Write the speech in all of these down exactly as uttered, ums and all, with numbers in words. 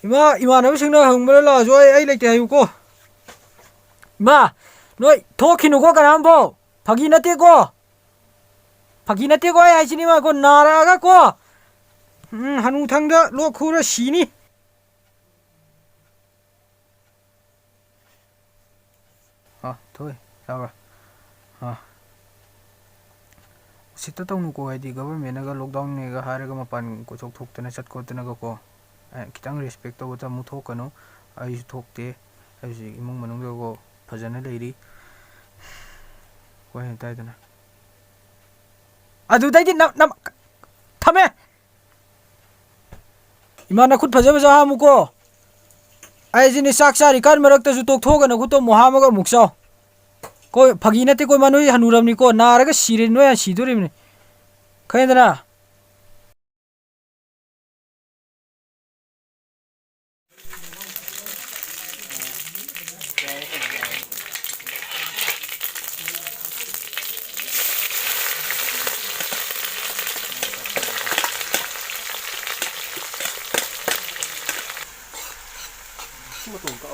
ꯏꯃꯥ, ꯏꯃꯥꯟꯅꯕꯁꯤꯡꯅ ꯍꯪꯕꯗ ꯂꯥꯛꯑꯁꯨ ꯑꯩ, ꯑꯩ ꯂꯩꯇꯦ ꯍꯥꯏꯌꯨꯀꯣ꯫ ꯏꯃꯥ, ꯅꯣꯏ ꯊꯣꯛꯈꯤꯅꯨꯀꯣ ꯀꯅꯥꯝꯐꯥꯎ꯫ ꯐꯥꯒꯤ ꯅꯠꯇꯦꯀꯣ꯫ ꯐꯥꯒꯤ ꯅꯠꯇꯦꯀꯣ ꯑꯩ ꯍꯥꯏꯁꯤꯅꯤ, ꯏꯃꯥ, ꯀꯣ ꯅꯥꯔꯛꯑꯒ ꯀꯣ꯫ ꯎꯝ, ꯍꯅꯨꯊꯪꯗ ꯂꯣꯛ ꯈꯨꯔ ꯁꯤꯅꯤ꯫ ꯑꯥ, ꯊꯣꯛꯑꯦ꯫ ꯆꯥꯕ꯭ꯔꯥ? ꯑꯥ꯫ ꯎꯁꯤꯠꯇ ꯇꯧꯅꯨꯀꯣ, ꯍꯥꯏꯗꯤ government ꯅꯒ lockdown ꯅꯦꯒ ꯍꯥꯏꯔꯒ ꯃꯄꯥꯟ ꯀꯣꯏꯊꯣꯛ ꯊꯣꯛꯇꯅ ꯆꯠ ꯈꯣꯠꯇꯅꯒꯀꯣ꯫ ꯑꯦ, ꯈꯤꯇꯪ respect ꯇꯧꯕ ꯇꯝꯃꯨ, ꯊꯣꯛꯀꯅꯨ꯫ ꯑꯩꯁꯨ ꯊꯣꯛꯇꯦ꯫ ꯑꯩꯁꯨ ꯏꯃꯨꯡ ꯃꯅꯨꯡꯗꯀꯣ ꯐꯖꯅ ꯂꯩꯔꯤ꯫ ꯋꯥꯍꯩ ꯇꯥꯏꯗꯅ꯫ ꯑꯗꯨꯗꯩꯗꯤ ꯅꯝ-, ꯅꯝ-, ꯊꯝꯃꯦ꯫ ꯏꯃꯥ, ꯅꯈꯨꯠ ꯐꯖ ꯐꯖ ꯍꯥꯝꯃꯨꯀꯣ꯫ ꯑꯩꯁꯤꯅꯦ ꯆꯥꯛ ꯆꯥꯔꯤꯀꯥꯟ ꯃꯔꯛꯇꯁꯨ ꯇꯣꯛꯊꯣꯛꯑꯒ ꯅꯈꯨꯠꯇꯣ ꯑꯃꯨꯛ ꯍꯥꯝꯃꯒ ꯑꯃꯨꯛ ꯆꯥꯎ꯫ ꯀꯣ, ꯐꯥꯒꯤ ꯅꯠꯇꯦꯀꯣ, ꯏꯃꯥ, ꯅꯣꯏ ꯍꯅꯨꯔꯕꯅꯤꯀꯣ, ꯅꯥꯔꯒ ꯁꯤꯔꯦ, ꯅꯣꯏ ꯍꯥꯟꯅ ꯁꯤꯗꯣꯔꯤꯕꯅꯤ꯫ ꯈꯪꯉꯦꯗꯅ?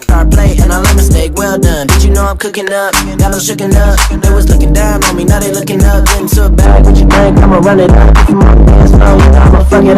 Start play and I let mistake well done. Did you know I'm cooking up? Got them shooken up. They was looking down on me, now they looking up. Getting to a bag, what you think? I'ma run it up. If you want dance floor, yeah, I'ma fuck it up.